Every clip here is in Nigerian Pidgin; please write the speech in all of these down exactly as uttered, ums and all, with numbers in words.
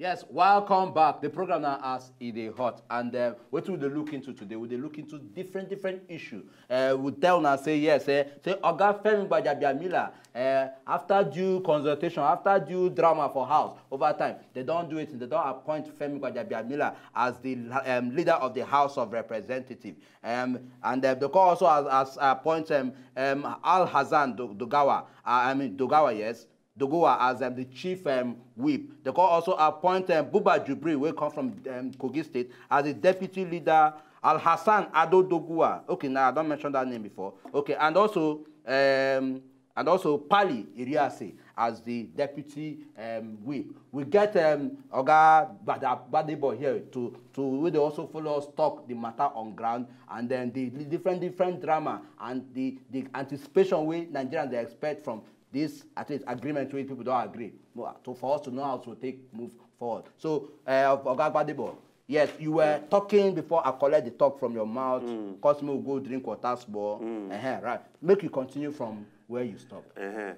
Yes, welcome back. The program now as e dey hot, and uh, wetin we dey look into today, we dey look into different different issue. Uh, we tell una say yes, eh, say Oga Femi Gbajabiamila, uh, after due consultation, after due drama for house over time, they don do it. They don appoint Femi Gbajabiamila as the um, leader of the House of Representatives. Um, and uh, they come also as, as appoint um, um, Al Hassan Do- Dogawa. Uh, I mean Dogawa, yes. Dogowa as um, the chief um, whip. They come also appoint um, Buba Jubri, wey come from um, Kogi State, as the deputy leader. Al Hassan Ado Dogowa. Okay, now I don't mention that name before. Okay, and also um, and also Pali Iriase as the deputy um, whip. We get um, Oga Gbada- Gbadebo here to to wey dey also follow us talk the matter on ground, and then the, the different different drama and the the anticipation wey Nigerians dey expect from this at least agreement wey people don agree. Mo- to for us to know how to take move forward. So uh, Oga Gbadebo, yes, you were talking before I collect the talk from your mouth. Cause me go drink water small. Uh-huh, right. Make you continue from where you stop. Uh-huh.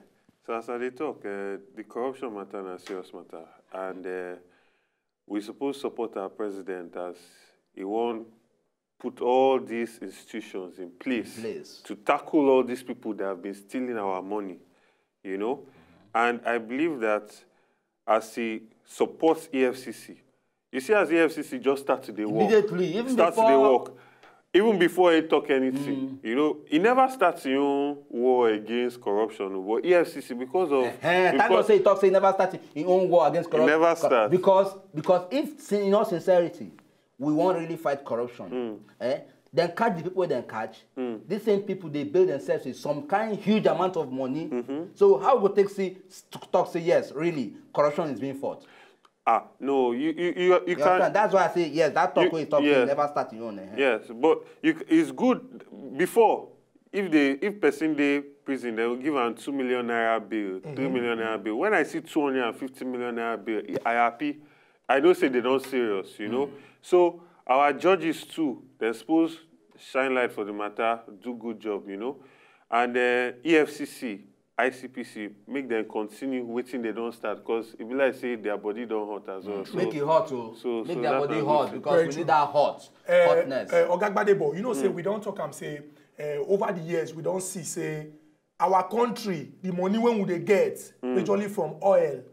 So as I dey talk, uh, the corruption matter na serious matter, and uh, we suppose support our president as he wan put all these institutions in place, Place. to tackle all these people that have been stealing our money, you know. And I believe that as he supports E F C C, you see as E F C C just start to dey work, Immediately, even start to before- dey work. Even before he talk anything, you know, he never start his own war against corruption, but E F C C because of Eh, thank because- God say he talk say he never start his own war against corruption. never start. Because because if sin- in all sincerity, we wan really fight corruption. Eh? Then catch the people wey dem catch. These same people dey bail themselves with some kind huge amount of money. So how we go take see s- talk say yes, really corruption is being fought. Ah, no, you you you, you You can't. Understand? That's why I say yes. That talk You- wey he talk yeah. say he never start his own. Eh? Yes, but you, c- it's good before if they if person dey prison, they will give am two million naira bill, three million naira bill. When I see two hundred and fifty million naira bill, I happy. I know say they don't serious, you know. So our judges too, they suppose shine light for the matter, do good job, you know. And uh, E F C C, I C P C, make them continue wetin they don't start, cause e be like say their body don't hot as well. So, Make it hot, oh. so- Make so their that body na hot good. Because Very we true. Need that hot Uh, hotness. Uh, Oga Gbadebo, you know say we don talk am say uh, over the years we don see say our country, the money wey we dey get majorly from oil,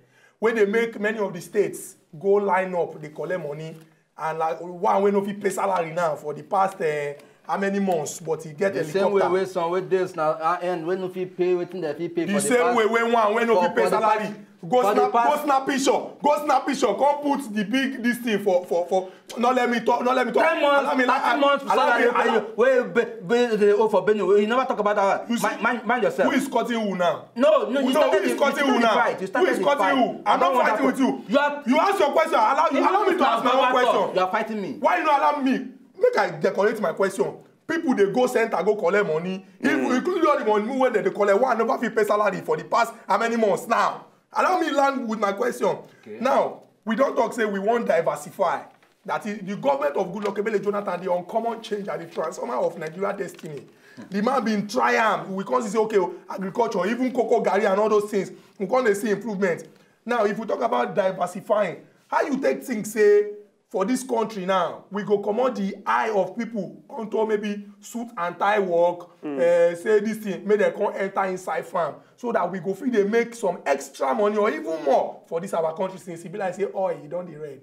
wey dey make many of the states go line up dey collect money, and like one wey no fit pay salary now for the past uh, how many months, but he get The same way helicopter. Wey some wey dey now uh, end wey no fit pay wetin dem fit pay The for same past- way wey one wey no for- fit pay for the salary past- go for the snap go past- snap picture, go snap picture, come put the big this thing for for for. No let me talk. No let me talk. Ten months, Allow me- thirty months allow me- salary wey be- be- dey owe for Benue. You never talk about that one. You see- Mind, mind, mind yourself. Who is cutting who now? No, no, you No, started who is the- cutting you who started the now? fight. You Who started is the cutting fight. Who? I I'm don't not want fighting that with you. You are You ask your question. Allow, you allow me to ask my own question. You are fighting me. Why you not allow me? Make I decorate my question. People dey go center go collect money, even including all the money wey dem dey collect. One never fit pay salary for the past how many months now? Allow me land with my question. Now we don talk say we wan diversify. That is the government of Goodluck Ebele Jonathan, the uncommon change and the transformer of Nigeria destiny. The man been try am. We come see say okay, agriculture, even cocoa garri and all those things, we come dey see improvement. Now if we talk about diversifying, how you take think say for this country now we go comot the eye of people unto maybe suit and tie work, eh, say this thing make dem come enter inside farm so that we go fit dey make some extra money or even more for this our country, since e be like say oil e don dey red.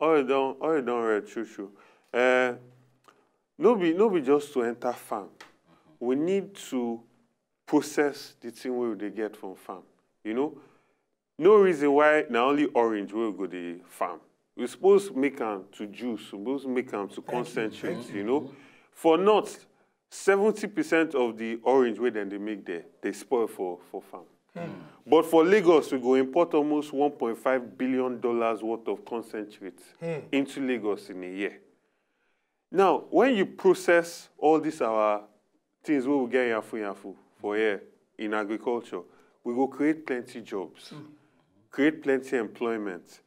Oil don oil don red true true. Uh, no be no be just to enter farm. We need to process the thing wey we dey get from farm. You know, no reason why na only orange wey we go dey farm. We suppose make am to juice, we suppose make am to concentrate. You know, for north, seventy percent of the orange wey dem dey make there dey spoil for for farm. But for Lagos, we go import almost one point five billion dollars worth of concentrate into Lagos in a year. Now, when you process all these our things wey we get yafu yafu for here in agriculture, we go create plenty jobs, create plenty employment,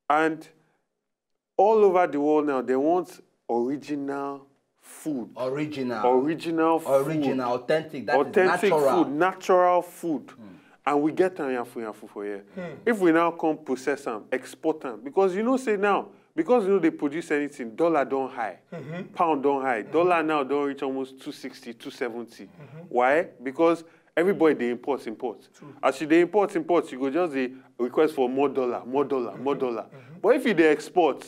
and all over the world now they want original food. Original. Original food. Original, authentic. That is Authentic natural. Food, natural food. And we get am yafu yafu for here. If we now come process am, export am, because you know say now, because we no dey produce anything, dollar don high, pound don high, dollar now don reach almost two sixty, two seventy. Why? Because everybody dey import, import. As you dey import, import, you go just dey request for more dollar, more dollar, more dollar. But if you dey export,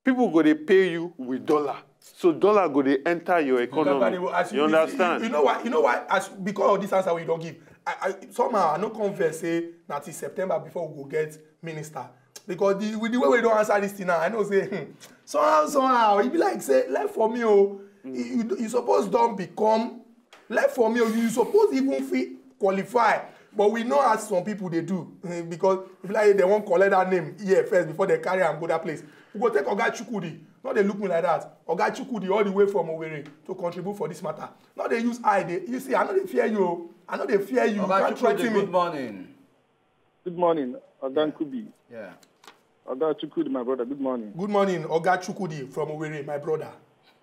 people go dey pay you with dollar. So dollar go dey enter your economy. As you, you understand? You know why? You know why? As because of this answer we don't give, I, I, somehow I no confess say na till September before we go get minister, because the, with the way we don't answer this thing now, I know say hmm, somehow, somehow e be like say left for me, oh, you, you suppose don't become left for me, oh, you suppose even fit qualify. But we know as some people they do, eh, because if like they won't collect that name here first before they carry and go that place. We go take Oga Chukudi. No, they look me like that. Oga Chukudi all the way from Owerri to contribute for this matter. No, they use I. They, you see, I know they fear you. I know they fear you. You Oga can't Chukudi, threaten me. Good morning. Good morning, Oga Nkubi. Yeah. Oga Chukudi, my brother. Good morning. Good morning, Oga Chukudi from Owerri, my brother.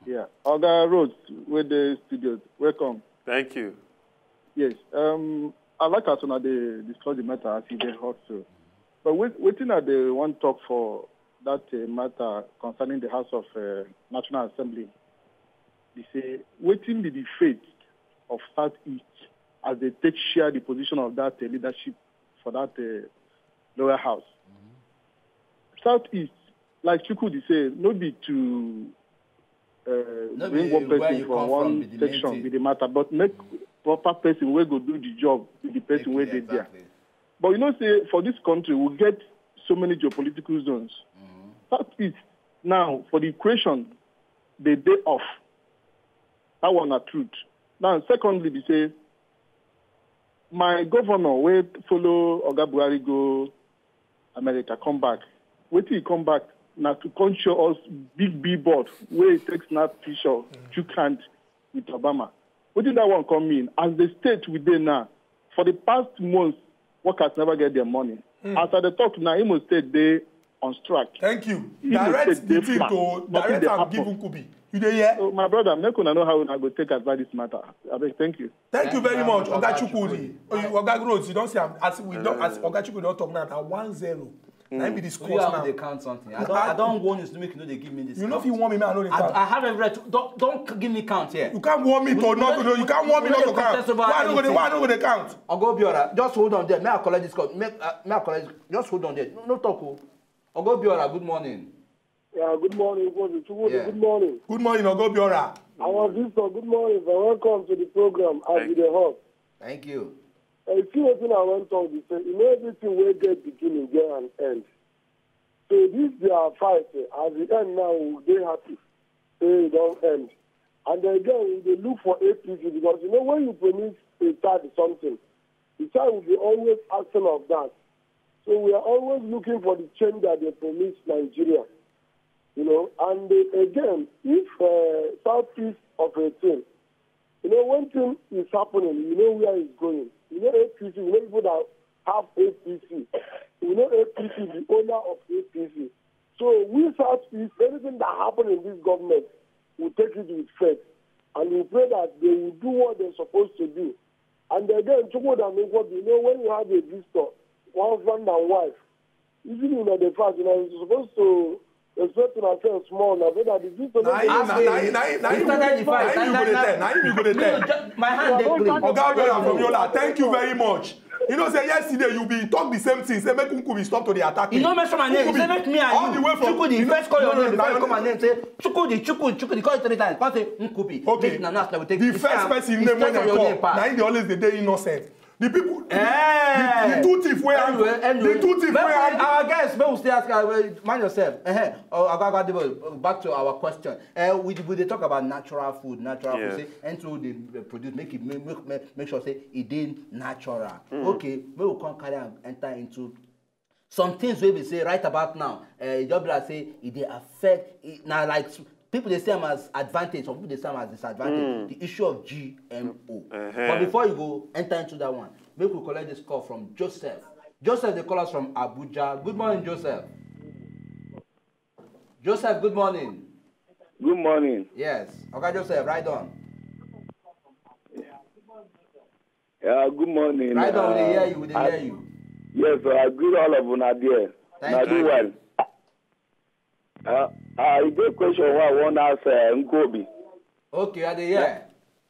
Yeah. Oga Rose, with the studio. Welcome. Thank you. Yes. Um, I like as una dey discuss the matter as e dey hot so. But wait, wetin I dey wan talk for that uh, matter concerning the House of uh, National Assembly be say wetin be the fate of Southeast as they take share the position of that uh, leadership for that uh, lower house. Southeast, like Chukwudi say, no be to uh, No bring be one where person you from come one from be the main section thing. Be the matter, but make proper person wey go do the job be the person wey dey there. Exactly. But you know say for this country we get so many geopolitical zones. Southeast now for the equation dey dey off. That one na truth. Now secondly be say my governor wey follow Oga Buhari go America come back. Wetin he come back na to come show us big billboard wey he take snap picture, chook hand with Obama. Wetin that one come mean? As the state we dey now, for the past months, workers never get their money. As I dey talk now, Imo State dey on strike. Thank you. Imo Direct State dey the thing flat. to Nothing direct dey and happen. Give Nkubi. You dey hear? So my brother, make una know how una go take advise this matter. Abeg, thank you. Thank you Thank you very very much, much, Oga Oga Chukwudi. Chukwudi. Oh, Oga Rose, you don see am as we don as Oga Chukwudi don talk now na one zero. Na him be the You score have now. Dey count something. I don't, I don't want you to make you know they give me this. You no count. Fit warn me, man. I no dey I, count. I have every right. To, don't don't give me count here. You can't warn me to We- not we- to. You can't warn me we not to don't contest count. over Why I no go dey? anything. Why I no go dey count? Oga Obiora, just hold on there. May I collect this call? Make uh, may I collect? Just hold on there. No, no talk o. Oga Obiora, good morning. Yeah, good morning, Kofi. Chukwudi, Yeah. Good morning. Good morning, Oga Obiora. Our visitor, good morning, and welcome to the program as Thank we dey hot. Thank you. I see wetin I wan talk be say, you know everything wey get beginning get an end. So this their fight, eh, as e end now, we dey happy say e don end. And again, we dey look for A P C because you know when you promise a child something, the child will be always asking of that. So we are always looking for the change that they promise Nigeria. You know, and uh, again, if uh, southeast of a thing, you know, when thing is happening, you know where it's going. You know A P C, you know people that have A P C. You know A P C, the owner of A P C. So we southeast, anything that happen in this government, we take it with faith, and we pray that they will do what they're supposed to do. And again, Chukwudi and Nwokobi, you know, when you have a visitor, one husband and wife, even in the fast, you know, you're supposed to respect yourself small now, so that the visitor Na him, na Ask me. na him, na him, na He him, started the fight. na him you go dey tell. Na him you go dey No, tell. ju- my hand No, dey don't clean. touch Oga Obiora from Yola, thank you very much. You know say yesterday you been talk the same thing, say make Nkubi stop to dey attack You me. no mention my name. You Nkubi, say make me and all you. The way from, Chukwudi, you know, first call your no, no, name before no, you call no. My name. Say Chukwudi, Chukwudi, Chukwudi. Call it three times. Come say Nkubi. Okay. Make na now we take The it. First Now, person it's name when straight I on your call, name pass. Na him dey always dey dey innocent. The people, the, Eh. the, the two thief wey Anyway, hang, anyway. The two thief Make wey we- hang. Our guests, make we still ask, uh, manage yourself. Uh-huh. Oh, Oga Oga Debo, back to our question. Uh, we we dey talk about natural food, natural Yeah. food. Say anything we dey uh, produce, make it make make make, make sure say e dey natural. Okay, make we come carry am enter into some things wey be say right about now, uh, e just be like say e dey affect. E, na like s- people dey see am as advantage, some people dey see am as disadvantage. The issue of G M O. Uh-huh. But before you go enter into that one, make we collect this call from Joseph. Joseph dey call us from Abuja. Good morning, Joseph. Joseph, good morning. Good morning. Yes, Oga Joseph, right on. Yeah, good morning. Right on, we dey hear you, we dey I- hear you. Yes, sir, I greet all of una there. Thank Una you. do well. Uh, I get question wey I wan ask uh, Nkobi. Okay, I dey hear.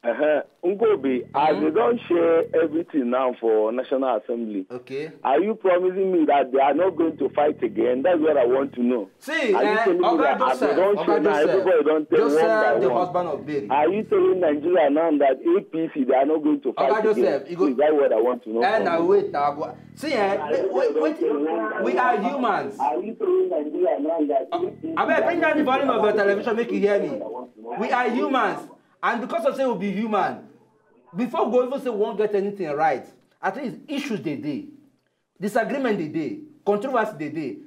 Uh-huh. Nkobi, as Mhm. they don share everything now for National Assembly, Okay. are you promising me that they are not going to fight again? That's what I want to know. See, Are you eh, telling me Oga that as they Joseph, don Oga share now, Joseph, everybody don take one Joseph, by the one? Husband of Mary. Are you telling Nigeria now that A P C they are not going to fight Oga again? Joseph, you go- Please, that's what I want to know. Eh, from na you. Wait, na go. See, eh, wait, wait, wait. We are humans. Abeg, bring down the volume of your television, make you hear me. We are humans, and because of say we be human, before we go even say we wan get anything right, at least issues dey dey, disagreement dey dey, controversy dey dey.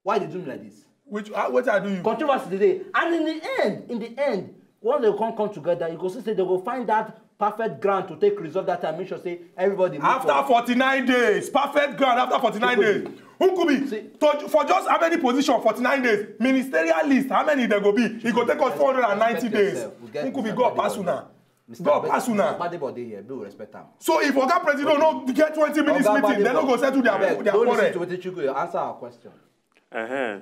Why you dey do me like this? Which uh, what I do you? Controversy dey dey, and in the end, in the end, once they come come together, you go see say they go find that perfect ground to take resolve that time, make sure say everybody move After forward. forty-nine days, perfect ground after forty-nine days. Nkobi. Nkobi, See- to, for just how many positions, forty-nine days, ministerial list, how many there go be? E go take us four hundred and ninety Respect days. yourself. We get Nkobi, Mister God Gbadebo. pass una. Mister God Gba- pass Mister una. Gbadebo dey here, we respect am. So if Oga President no get twenty minutes Oga meeting, they Gbadebo, no go settle their, abeg, their don't listen quarrel. To wetin Chukwu answer our question. Uh-huh.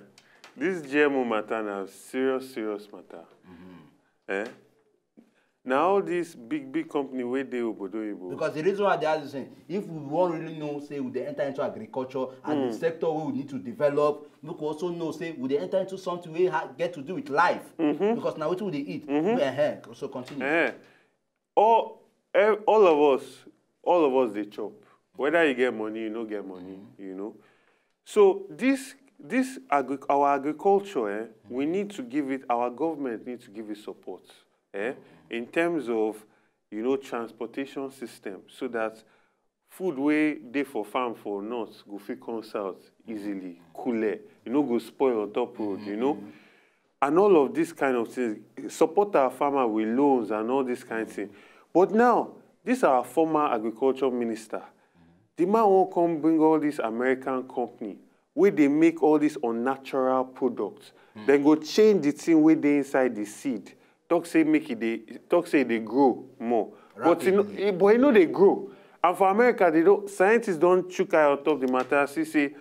This G M O matter na serious, serious matter. Eh? Now all this big, big company wey dey obodo oyibo. Because the reason why they ask this thing, if we wan really know say we dey enter into agriculture and the sector wey we need to develop, make we also know say we dey enter into something wey ha- get to do with life. Because na wetin we dey eat. Eh, so continue. Eh, all, eh, all of us, all of us dey chop. Whether you get money, you no get money, you know. So this, this agri- our agriculture, eh, we need to give it. Our government need to give it support, eh, in terms of, you know, transportation system, so that food wey dey for farm for north go fit come south easily, cool, e no go spoil on top road, you know. And all of this kind of things, support our farmer with loans and all this kind of thing. But now, this our former agriculture minister, the man wan come bring all this American company wey dey make all these unnatural products. Dem go change the thing wey dey inside the seed. Talk say make e dey, talk say e dey grow more. But e no, Rapidly. e, but e no dey grow. And for America, they don, scientists don chook eye on top the matter, see say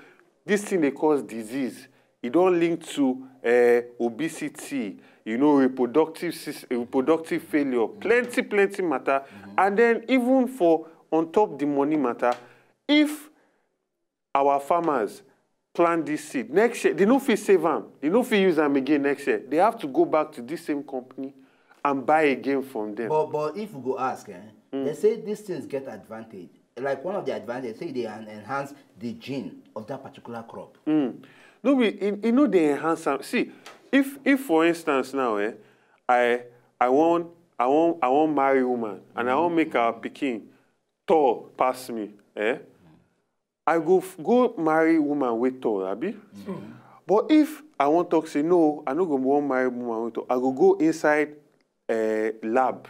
this thing dey cause disease. E don link to uh, obesity, you know, reproductive sys- reproductive failure, plenty, plenty matter. And then even for on top the money matter, if our farmers plant this seed next year, they no fit save am, they no fit use am again next year. They have to go back to this same company and buy again from them. But but if we go ask, eh, they say these things get advantage. Like one of the advantage, say they en- enhance the gene of that particular crop. No be e, e no dey enhance am. See, if if for instance now, eh, I I wan I wan I wan marry woman and I wan make her pikin tall pass me, eh, I go f- go marry woman wey tall, abi. But if I wan talk say no, I no go wan marry woman wey tall, I go go inside uh, lab,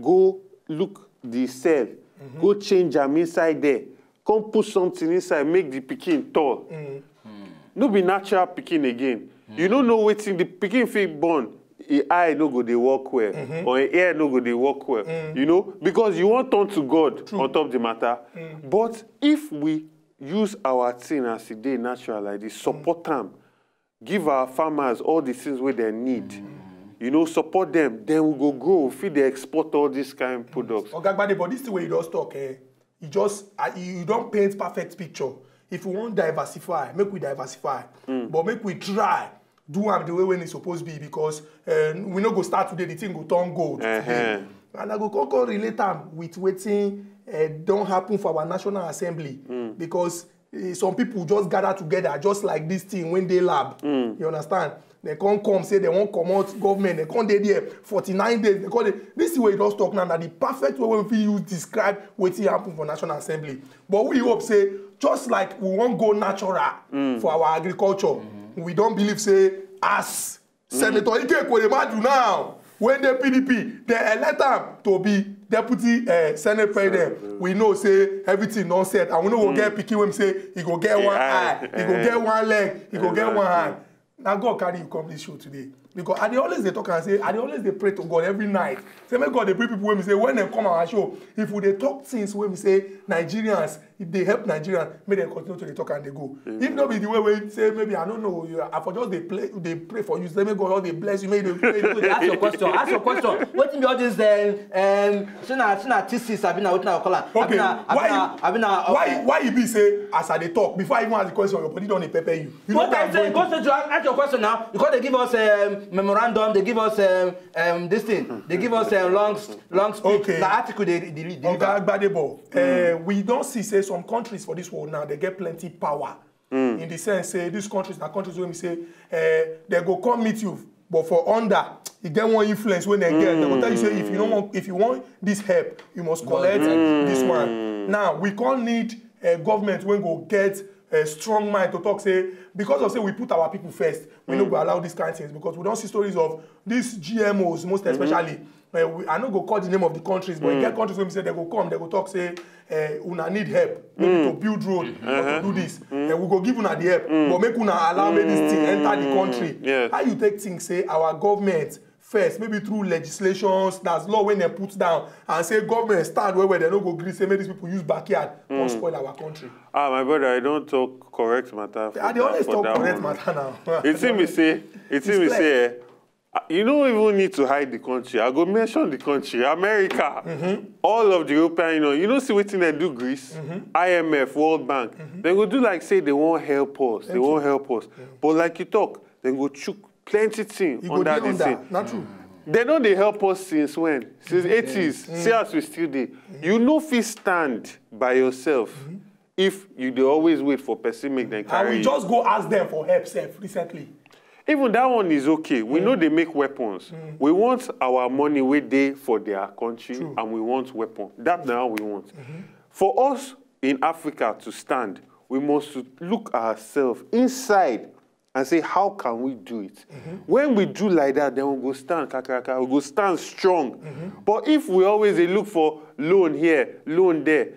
go look the cell, go change am inside there, come put something inside, make the pikin tall. No be natural pikin again. You no know wetin the pikin fit born, e eye no go dey work well, or e ear no go dey work well. You know, because you wan turn to God on top the matter. But if we use our thing as e dey natural like this, support am, give our farmers all the things wey dem need, you know, support them, then we go grow, we fit dey export all these kind products. Oga Gbadebo, this thing wey you just talk, eh, you just uh, you you don paint perfect picture. If we wan diversify, make we diversify, but make we try do am the way wey e suppose be, because uh, we no go start today, the thing go turn gold today. And I go come come relate am with wetin uh, don happen for our National Assembly, because uh, some people just gather together just like this thing wey dey lab. You understand? Dem come come say dem wan comot government, dem come dey there forty-nine days. Dem come dey, this thing wey you just talk now na the perfect way wey we fit use describe wetin happen for National Assembly. But we hope say just like we wan go natural for our agriculture, we don believe say as Senator Ike Ekweremadu now, wey dey P D P, dem elect am to be deputy uh, senate president. We know say everything don set, and we no go get pikin wey say e go get one eye, e go get one leg, e go get one hand. Na God carry you come this show today. Because I dey always dey talk and say, I dey always dey pray to God every night. Say make God dey bring people wey be say when dem come our show, if we dey talk things wey be say Nigerians, if dey help Nigerians, make dem continue to dey talk and dey go. If no be the way wey say maybe I no know, you, I for just dey play, dey pray for you, say make God just dey bless you, make you dey, make you dey Ask your question. Ask your question. Wetin be all this? Um, um, shey na shey na thesis abi na wetin I call am? Abi Okay, na abi why na abi na why uh, why e be say as I dey talk, before I even ask the question, your body don dey pepper you. You What know I say, go straight to ask your question now. You come dey give us um, memorandum, dey give us um, um, this thing, dey give us um, long long speech. Okay. Na article dey dey read. Oga Gbadebo, uh, we don see say some countries for this world now, they get plenty power. In the sense say these countries na countries wey be say uh, they go come meet you, but for under, e get one influence wey dem get. They go tell you say if you no want, if you want this help, you must collect this one. Now we come need a government wey go get a strong mind to talk say because of say we put our people first, we no go allow these kind things because we don see stories of these G M Os most especially. Uh, we, I no go call the name of the countries, but e get countries wey be say they go come, they go talk say uh, una need help, maybe to build road, or to do this. Uh, we go give una the help, but make una allow make this thing enter the country. Yes. How you take think say our government first, maybe through legislations, that's law wey dem put down, and say government stand well well, they no go gree say make these people use backyard come spoil our country. Ah, my brother, I don talk correct matter. For I dey that- always for talk that correct one. Matter now. It seem be say, it seem be It's say, eh, you no even need to hide the country. I go mention the country, America, all of the European Union. You know, see wetin dem do Greece, I M F, World Bank. Dem go do like say they wan help us. They wan help us. But like you talk, dem go chook plenty thing You go under dey this under. Thing. Not true. They don dey help us since when? Since eighties. See as we still dey. You no fit stand by yourself if you dey always wait for person make dem And carry we you. Just go ask them for help sef recently. Even that one is okay. We know they make weapons. We want our money wey dey for their country True. And we want weapon. That na how we want. For us in Africa to stand, we must to look ourselves inside and say, how can we do it? When we do like that, then we go stand kakaraka, we go stand strong. But if we always dey look for loan here, loan there,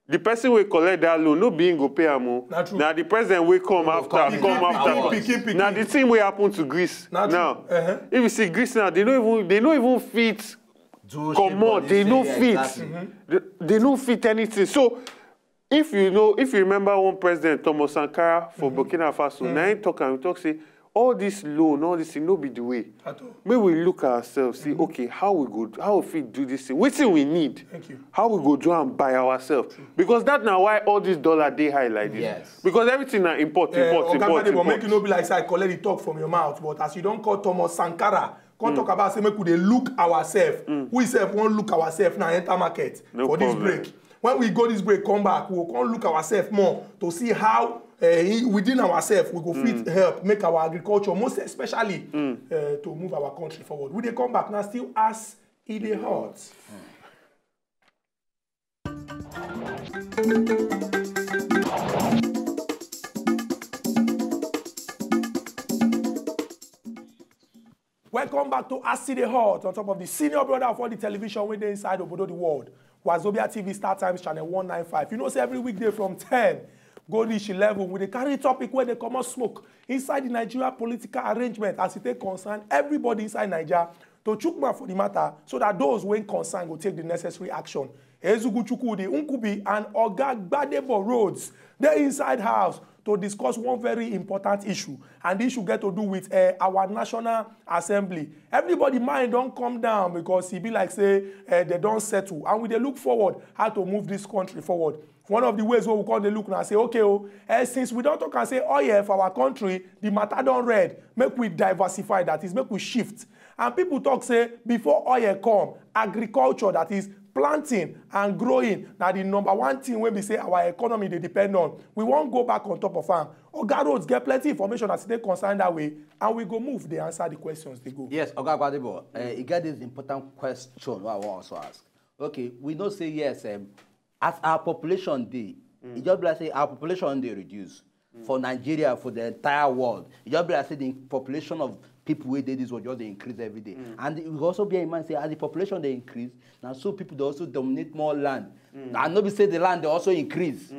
the person wey collect that loan, no be him go pay am o. Na true. Na the president wey come after, Pikin, come pikin, after. pikin, pikin. Na the thing wey happen to Greece Na true. now. Uh-huh. If you see Greece now, they no even they no even fit Do comot. shit They body no say, fit. Exactly. They, they no fit anything. So if you know, if you remember one president, Thomas Sankara for Burkina Faso, na him talk and talk say all this loan, all this thing, no be the way. At all. Make we look ourselves, see, okay, how we go, how we fit do this thing? Wetin we need? Thank you. How we go do am by ourselves? Because that na why all this dollar dey high like this. Yes. Because everything na import, Eh, import, Oga import, Gbadebo, import. Make you no be like say I collect the talk from your mouth, but as you don call Thomas Sankara, come talk about say make we dey look ourselves. We sef wan look ourselves now enter market No for this problem. Break. When we go this break, come back, we go come look ourselves more to see how uh, within ourselves we go fit help make our agriculture, most especially uh, to move our country forward. We dey come back now, still as e dey hot. Welcome back to As E Dey Hot on top of the senior brother of all the television wey dey inside obodo the world, Wazobia T V Star Times Channel one nine five. You know say every weekday from ten go reach eleven, we dey carry topic wey dey comot smoke inside the Nigeria political arrangement as e take concern everybody inside Naija to chook mouth for the matter so that those wey concern go take the necessary action. Ezugu Chukwudi, Nkubi and Oga Gbadebo Rhodes dey inside house to discuss one very important issue, and the issue get to do with uh, our National Assembly. Everybody mind don come down because e be like say uh, they don settle, and we dey look forward how to move this country forward. One of the ways wey we come dey look na say, okay o, eh, since we don talk am say oil for our country, the matter don red, make we diversify, that is, make we shift. And people talk say before oil come, agriculture, that is planting and growing, na the number one thing wey be say our economy dey depend on. We wan go back on top of am. Oga Rhodes get plenty information as e dey concern that way, and we go move dey answer the questions dey go. Yes, Oga Gbadebo, uh, e get this important question wey I wan also ask. Okay, we know say yes, um, as our population dey, e just be like say our population dey reduce for Nigeria, for the entire world. E just be like say the population of people wey dey this world just dey increase every day. And we go also bear in mind say as the population dey increase, na so people dey also dominate more land. And no be say the land dey also increase,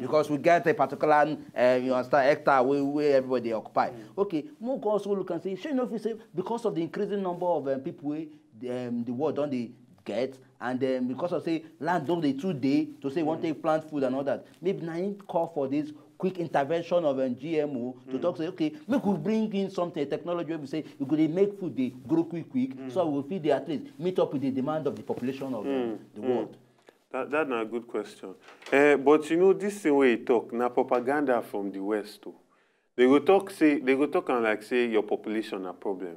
because we get a particular, uh, you understand, hectare wey wey everybody dey occupy. Okay, make we also look and say, shey you no fit say because of the increasing number of, um, people wey the, um, the world don dey get, and, um, because of say land don dey too dey to say you wan take plant food and all that, maybe na im call for this quick intervention of, um, G M O to talk say, okay, make we bring in something, a technology wey be say e go dey make food dey grow quick quick, so we go fit dey at least meet up with the demand of the population of, um, the world. That, that na good question. Eh, but you know, this thing wey you talk, na propaganda from the West too. They go talk say, they go talk am like say your population na problem.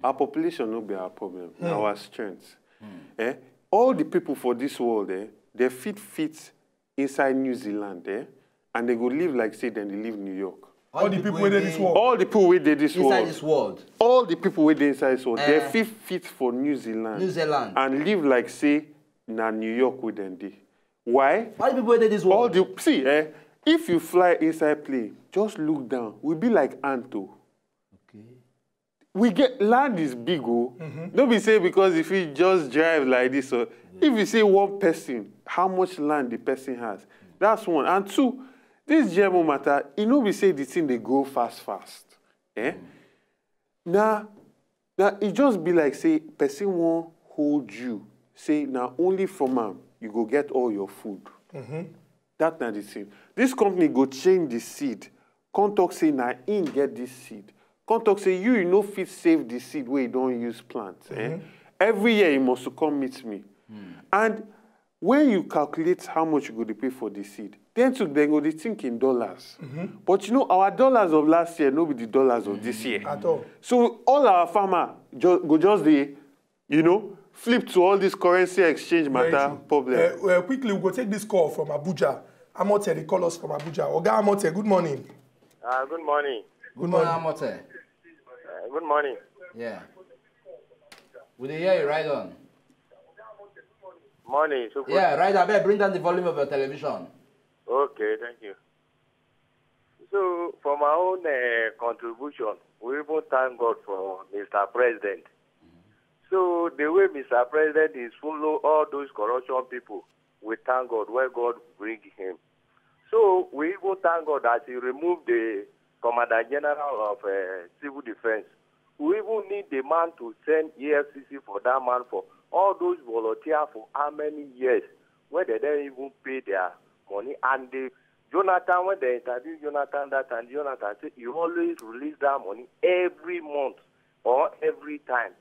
Our population no be our problem, na our strength. Eh? All the people for this world, eh, they fit fit inside New Zealand, eh, and they go live like say dem dey live New York. All the people wey dey this world. All the people wey dey this Inside world, this world, all the people wey dey inside this world, they Eh. fit fit for New Zealand, New Zealand. And live like say na New York wey dem dey. Why? All the people wey dey this All world. The see, eh, if you fly inside plane, just look down. We be like ant o. Okay. We get, land is big o. No be say because if you just drive like this, or if you say one person, how much land the person has. That's one. And two, this G M O matter, e no be say the thing dey grow fast fast. Eh? Na, na e just be like say person wan hold you, say na only from am you go get all your food. That na the thing. This company go change the seed, come talk say na im get this seed, come talk say you, you no fit save the seed wey you don use plant. Eh? Every year you must come meet me. And when you calculate how much you go dey pay for the seed, then too dem go dey think in dollars. But you know, our dollars of last year no be the dollars of this year. At all. So all our farmer ju- go just dey, you know, flip to all this currency exchange Very matter true. problem. Uh, uh, quickly, we go take this call from Abuja. Amote dey call us from Abuja. Oga Amote, good morning. Uh, good morning. Good morning. Amote. Uh, good morning. Yeah. We dey hear you, right on. Morning. So good. Yeah, right. Abeg, bring down the volume of your television. Okay, thank you. So, for my own uh, contribution, we even thank God for Mister President. So, the way Mister President is follow all those corruption people, we thank God where God bring him. So, we even thank God that he removed the Commander General of uh, Civil Defense. We even need the man to send E F C C for that man for all those volunteer for how many years when they don't even pay their money. And the Jonathan, when they interview Jonathan that time, Jonathan say he always release that money every month or every time.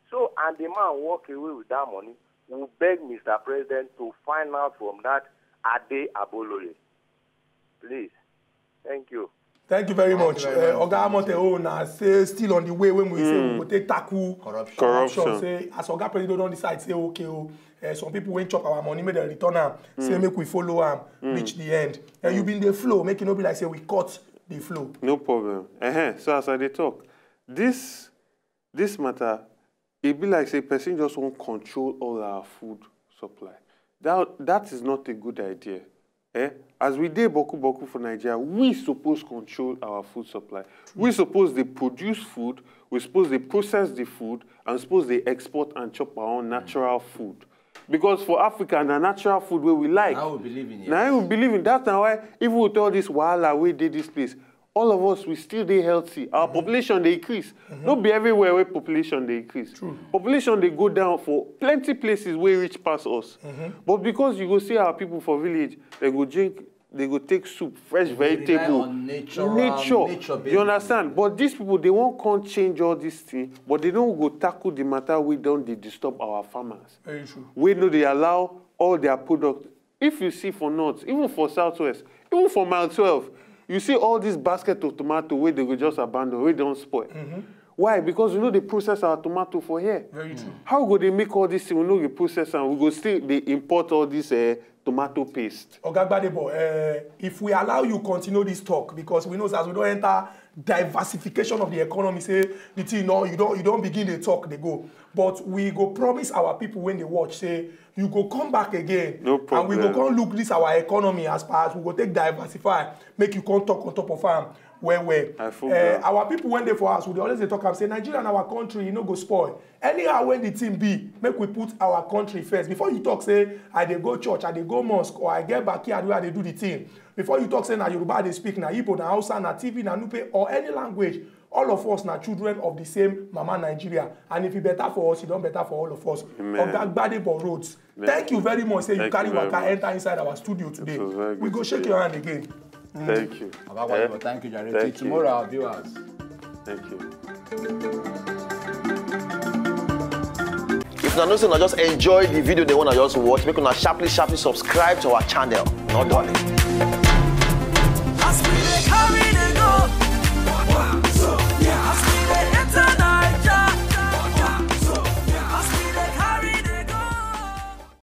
So, and the man walk away with that money. We beg Mister President to find out from that Ade Abolore. Please. Thank you. Thank you very Thank much. you very Uh, much, Oga Amote, oh, na say still on the way when we say we go take tackle Corruption. Corruption. Say as Oga President don decide say okay, oh, uh, some people wey chop our money make dem return am. Say make we follow am reach the end. Uh, you been dey flow, make e no be like say we cut the flow. No problem. Uh-huh. So as I dey talk, this this matter, e be like say person just wan control all our food supply. That that is not a good idea. Eh? As we dey boku boku for Nigeria, we suppose control our food supply. We suppose dey produce food, we suppose dey process the food, and suppose dey export and chop our own natural food. Because for Africa, na natural food wey we like. Now we believe in it. Na we believe in. That's na why even with all this wahala wey dey this place, all of us, we still dey healthy. Our population dey increase. No be everywhere wey population dey increase. Population dey go down for plenty places wey rich pass us. But because you go see our people for village, they go drink, they go take soup, fresh They rely vegetable, on natural, nature. nature You basis. Understand? But these people, they wan come change all this thing, but they no go tackle the matter wey don dey disturb our farmers. Very true. Wey no dey allow all their product. If you see for north, even for southwest, even for mile twelve, you see all this basket of tomato wey they go just abandon, wey don spoil. Why? Because we no dey process our tomato for here. Very true. How go dey make all this thing? We no dey process am. We go still dey import all this uh, tomato paste. Oga Gbadebo, uh, if we allow you continue this talk, because we know as we don enter diversification of the economy, say the thing no, you don you don begin dey talk dey go. But we go promise our people when they watch, say you go come back again, No and we go problem. come look this our economy as far as we go take diversify, make you come talk on top of am. well well. Our people wey dey for house, we dey always dey talk am say Nigeria na our country, e no go spoil. Anyhow wey the thing be, make we put our country first. Before you talk say I dey go church, I dey go mosque, or I get backyard where I dey do the thing, before you talk say na Yoruba I dey speak, na Igbo, na Hausa, na T V, na Nupe, or any language, all of us na children of the same mama Nigeria. And if e better for us, e don better for all of us. Oga Gbadebo Rhodes, thank you very much say you carry waka enter inside our studio today. We go shake your hand again. Thank you. Baba Gbadebo, thank you, Jare. Till tomorrow, our viewers. Thank you. If una know say una just enjoy the video, they wanna just watch, make una sharply, sharply subscribe to our channel. No dulling.